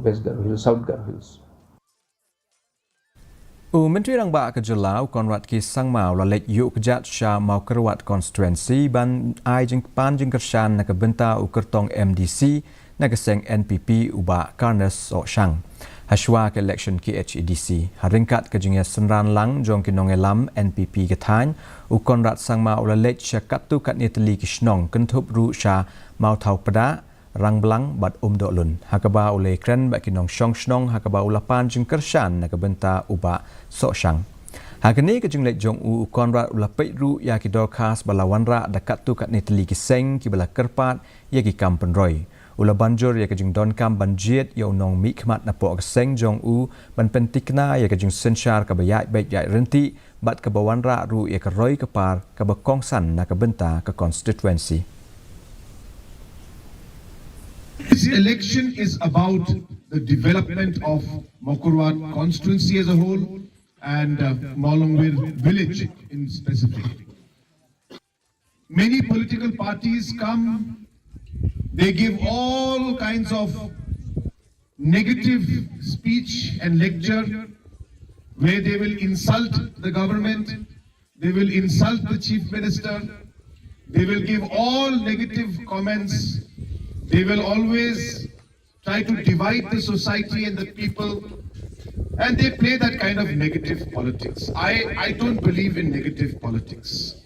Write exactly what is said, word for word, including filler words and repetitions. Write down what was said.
West Garo Hills, South Garo Hills. U Myntri Rangbah ka jylla u Conrad K Sangma u la leit ïuh kjat sha Mawkyrwat constituency ban ai jingpan jingkyrshan na ka bynta u kyrtong M D C na ka seng N P P u Bah Carnes Sohshang hashwa ka election K H A D C. Ha ryngkat ka jingïasynran lang jong ki nongïalam N P P ka thaiñ, u Conrad Sangma u la leit sha katto katne tylli ki shnong, kynthup ruh sha Mawthawpdah, Rangblang bad Umdohlun, ha kaba u la ïakren bad ki nongshong shnong ha kaba u la pan jingkyrshan na ka bynta u Bah Sohshang. Ha kane ka jingleit jong u, u Conrad u la peit ruh ïa ki dorkhas ba la wanrah da katto katne tylli ki seng kiba la kyrpad ïa ki kam pynroi. U la ban jur ïa ka jingdonkam ban jied ïa u nongmihkhmat napoh ka seng jong u ban pyntikna ïa ka jingsynshar kaba ïaid beit ïaid ryntih bad kaba wanrah ruh ïa ka roi ka par kaba kongsan na ka bynta ka constituency. This election is about the development of Mawkyrwat constituency as a whole and uh, Mawlongwir village in specific. Many political parties come, they give all kinds of negative speech and lecture where they will insult the government, they will insult the chief minister, they will give all negative comments, they will always try to divide the society and the people, and they play that kind of negative politics. I, I don't believe in negative politics.